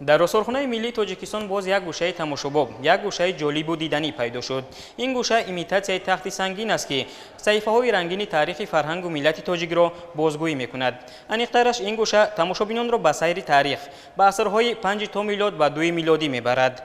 Дар осорхонаи миллии Тоҷикистон боз як гӯшаи тамошобоб, як гӯшаи ҷолибу диданӣ пайдо шуд. Ин гӯша имитатсияи тахти сангин аст, ки саҳифаҳои рангини таърихи фарҳангу миллати тоҷикро бозгӯӣ мекунад. Аниқтараш, ин гӯша тамошобинонро ба сайри таърих, ба асрҳои 5 то милод ва 2 милодӣ мебарад.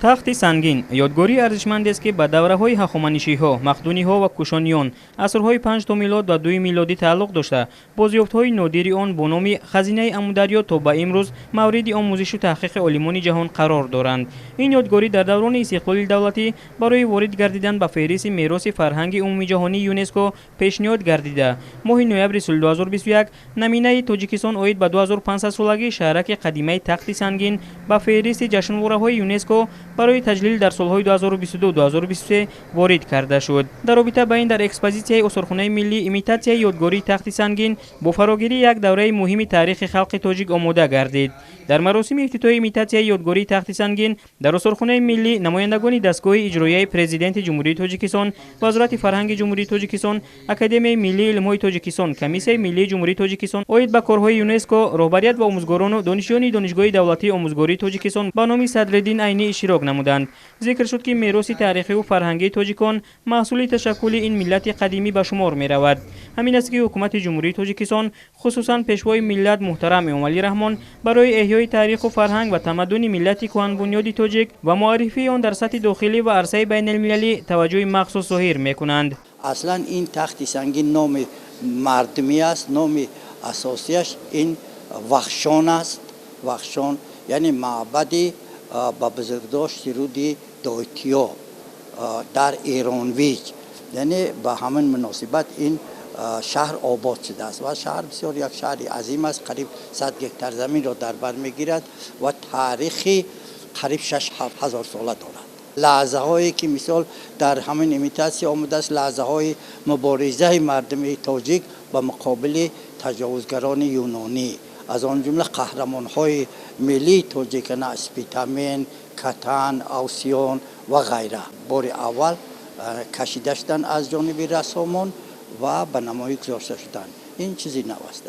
Тахти сангин ёдгории арзишмандест, ки ба давраҳои ҳахоманишиҳо, мақдуниҳо ва кушониён, асрҳои 5 то милод ва 2 милодӣ тааллуқ дошта, бозёфтҳои нодири он бо номи хазинаи Амударё то ба имрӯз мавриди омӯзишу таҳқиқи олимони ҷаҳон қарор доранд. Ин ёдгорӣ дар даврони истиқлоли давлатӣ барои ворид гардидан ба феҳристи мероси фарҳанги умумиҷаҳонии ЮНЕСКО пешниҳод гардида, моҳи ноябри соли 2021 наминаи Тоҷикистон оид ба 2500-солагии шаҳраки қадимаи Тахти Сангин ба феҳристи ҷашнвораҳои ЮНЕСКО барои таҷлил дар солҳои 2022-2023 ворид карда шуд. Дар робита ба ин дар экспозитсияи осорхонаи миллӣ имитатсияи ёдгории Тахти Сангин бо фарогирии як давраи муҳими таърихи халқи тоҷик омода гардид. Дар маросими ифтитоҳи имитатсияи ёдгории Тахти Сангин дар осорхонаи миллӣ намояндагони дастгоҳи иҷроияи Президенти Ҷумҳурии Тоҷикистон, Вазорати фарҳанги Ҷумҳурии Тоҷикистон, Академияи миллии илмҳои Тоҷикистон, Комиссияи миллии Ҷумҳурии Тоҷикистон оид ба корҳои ЮНЕСКО, роҳбарият ва омӯзгорону донишҷӯёни Донишгоҳи давлатии омӯзгории Тоҷикистон ба номи Садриддин Айнӣ иштирок намуданд. Зикр шуд, ки мероси таърихиву фарҳангии тоҷикон маҳсули ташаккули ин миллати қадимӣ ба шумор меравад. Ҳамин аст, ки ҳукумати Ҷумҳурии Тоҷикистон, хусусан Пешвои миллат муҳтарам Эмомалӣ Раҳмон, барои эҳёи таъриху фарҳанг ва тамаддуни миллати кӯҳанбунёди тоҷик ва муаррифии он дар сатҳи дохилӣ ва арсаи байналмилалӣ таваҷҷӯҳи махсус зоҳир мекунанд. Аслан ин тахти сангин номи мардумӣ аст, номи асосияш ин Вахшон аст. Вахшон яъне маъбади ба бузургдошти руди Дойтиё дар Эронвиҷ, яъне ба ҳамин муносибат ин шаҳр обод шудааст. Ва шаҳр бисёр як шаҳри азим аст, қариб 100 гектар заминро дар бар мегирад ва таърихи қариб 6-7 ҳазор сола дорад. Лаҳзаҳое ки мисол дар ҳамин имитатсия омадааст, лаҳзаҳои муборизаи мардуми тоҷик ба муқобили таҷовузгарони юнонӣ, аз он ҷумла қаҳрамонҳои миллии тоҷикана Спитамен, Катан, Авсиён ва ғайра бори аввал кашида шуданд аз ҷониби рассомон ва ба намоиш гузошта шуданд. Ин чизи нав аст.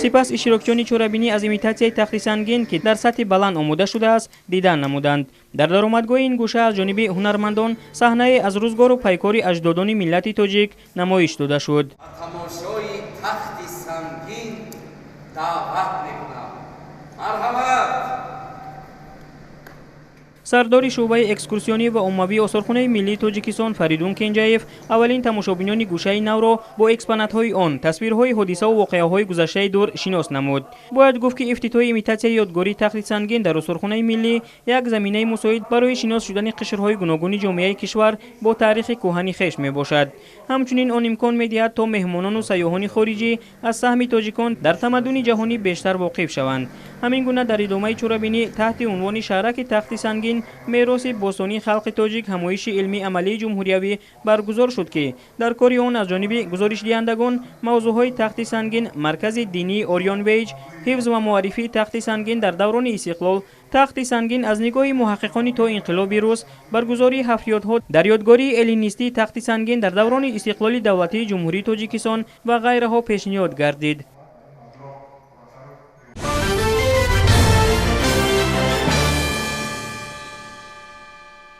Сипас иштирокчиёни чорабинӣ аз имитатсияи тахти сангин, ки дар сатҳи баланд омода шудааст, дидан намуданд. Дар даромадгоҳи ин гӯша аз ҷониби ҳунармандон саҳнае аз рӯзгору пайкори аҷдодони миллати тоҷик намоиш дода шуд. Тамошои тахти сангин даъват мекунам. Марҳамат! Сардори шӯъбаи экскурсионӣ ва оммавии осорхонаи миллии Тоҷикистон Фаридун Кенҷаев аввалин тамошобинони гӯшаи навро бо экспонатҳои он, тасвирҳои ҳодисаву воқеаҳои гузаштаи дур шинос намуд. Бояд гуфт, ки ифтитоҳи имитатсияи ёдгории тахти сангин дар осорхонаи миллӣ як заминаи мусоид барои шинос шудани қишрҳои гуногуни ҷомеаи кишвар бо таърихи кӯҳани хеш мебошад. Ҳамчунин он имкон медиҳад, то меҳмонону сайёҳони хориҷӣ аз саҳми тоҷикон дар тамаддуни ҷаҳонӣ бештар воқиф шаванд. Ҳамин гуна дар идомаи чорабинӣ таҳти унвони «Шаҳраки Тахти Сангин: мероси бостонии халқи тоҷик» ҳамоиши илмии амалии ҷумҳуриявӣ баргузор шуд, ки дар кори он аз ҷониби гузоришдиҳандагон мавзӯъҳои Тахти Сангин, маркази динии Орёнвеҷ, ҳифз ва муаррифии Тахти Сангин дар даврони истиқлол, Тахти Сангин аз нигоҳи муҳаққиқони то инқилоби рус, баргузории ҳафриётҳо дар ёдгории эллинистии Тахти Сангин дар даврони истиқлоли давлатии Ҷумҳурии Тоҷикистон ва ғайраҳо пешниҳод гардид.